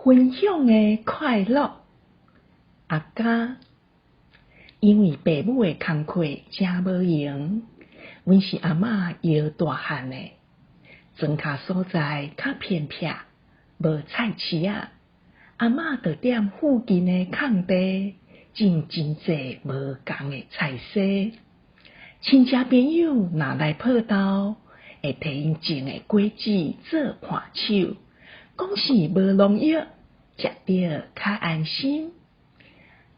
分享的快樂。阿嘉，因為爸母的工課誠無閒，阮是阿嬤搖大漢的，莊跤所在較偏僻，無菜市仔，阿嬤就踮附近的空地種真濟無仝的菜蔬。親戚朋友若來報到，會提𪜶種的果子做伴手，講是無農藥，食著較安心。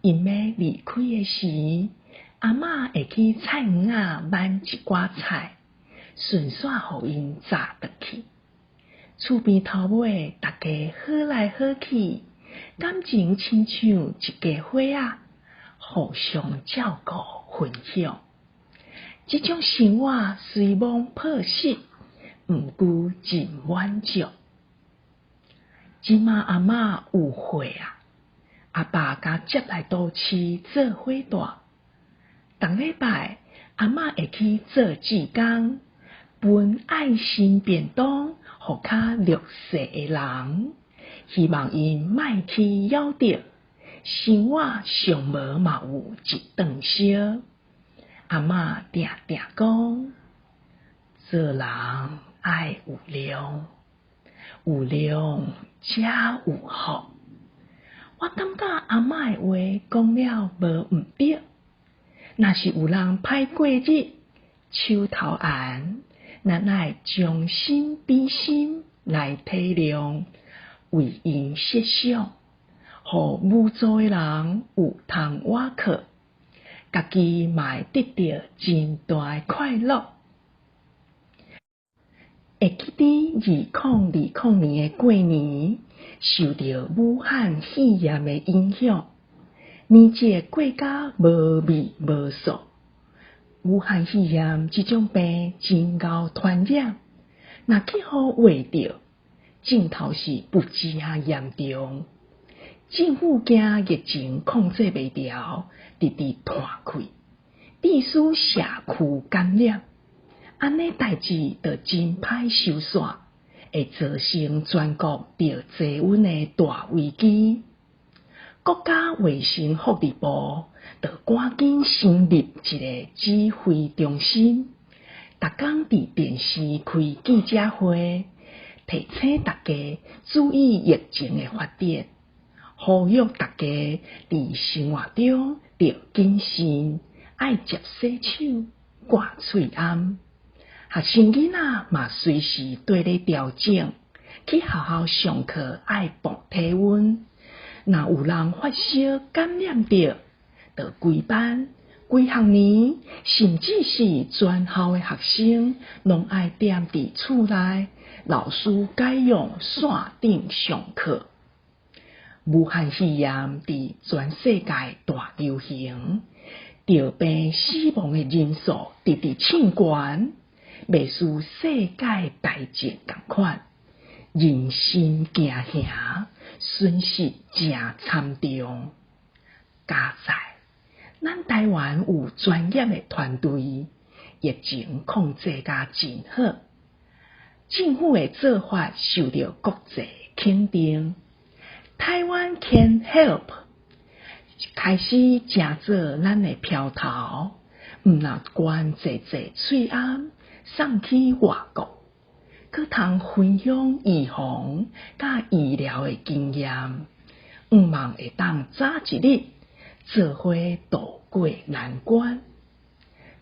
𪜶欲離開的時，阿嬤會去菜園仔挽一寡菜，順紲予𪜶紮轉去。厝邊頭尾，逐家好來好去，感情親像一家伙仔，互相照顧分享。這種生活雖罔樸實，毋過真滿足。這馬阿嬤有歲矣，阿爸共接來都市做伙蹛。逐禮拜阿嬤會去做志工，分愛心便當予較弱勢的人，希望𪜶莫去枵著，生活上無嘛有一頓燒。阿嬤定定講，做人愛有量，有量才有福。我感覺阿嬤的話講了無毋對。若是有人歹過日，手頭絚，咱愛將心比心來體諒，為𪜶設想，予無助的人有通倚靠，家己嘛會得著真大的快樂。會記得2020年的過年，受著武漢肺炎的影響，年節過甲無味無素。武漢肺炎這種病真𠢕傳染，若去予患著，症頭是不止仔嚴重。政府驚疫情控制袂牢，直直湠氣，致使社區感染。按呢代誌就真歹收煞，會造成全國著濟瘟的大危機。國家衛生福利部就趕緊成立一个指揮中心，逐工佇電視開記者會，提醒大家注意疫情的發展，呼籲大家佇生活中著謹慎，愛捷洗手、掛喙罨。學生囡仔嘛隨時綴咧調整，去學校上課愛磅體溫。若有人發燒感染著，就規班、規學年，甚至是全校的學生，攏愛踮佇厝內，老師改用線頂上課。武漢肺炎佇全世界大流行，著病死亡的人數直直衝懸，袂輸世界大戰仝款，人心驚惶，損失誠慘重。佳哉，咱台灣有專業的團隊，疫情控制甲真好，政府的做法受著國際肯定。Taiwan can help，開始成做咱的標頭，毋若捐濟濟喙罨送去外國，閣通分享預防佮醫療的經驗，向望會當早一日做伙渡過難關。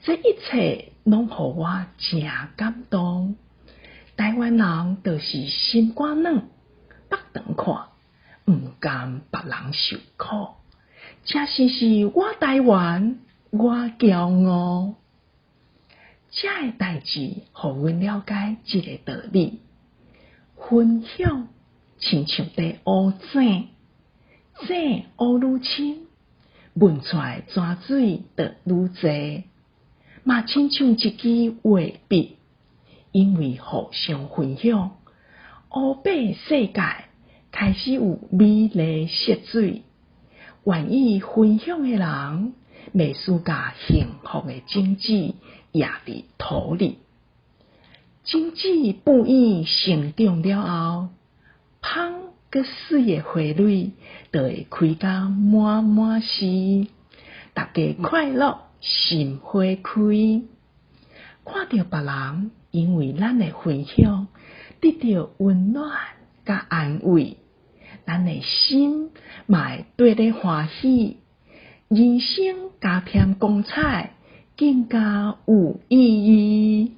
這一切攏予我誠感動。台灣人就是心肝軟，腹長看，毋甘別人受苦。這實是我台灣，我驕傲。這个代誌，予阮了解這个道理：分享親像佇挖井，井挖愈深，噴出來泉水就愈濟。嘛親像一支畫筆，因為互相分享，烏白世界開始有美麗色水。願意分享的人，袂輸共幸福的種子掖佇土裡。種子哺乳成長了後，芳閣媠的花蕊，就會開甲滿滿是，大家快樂，心花開。看著別人因為咱的分享得著溫暖佮安慰，咱的心嘛會綴咧歡喜，人生加添光彩，更加有意義。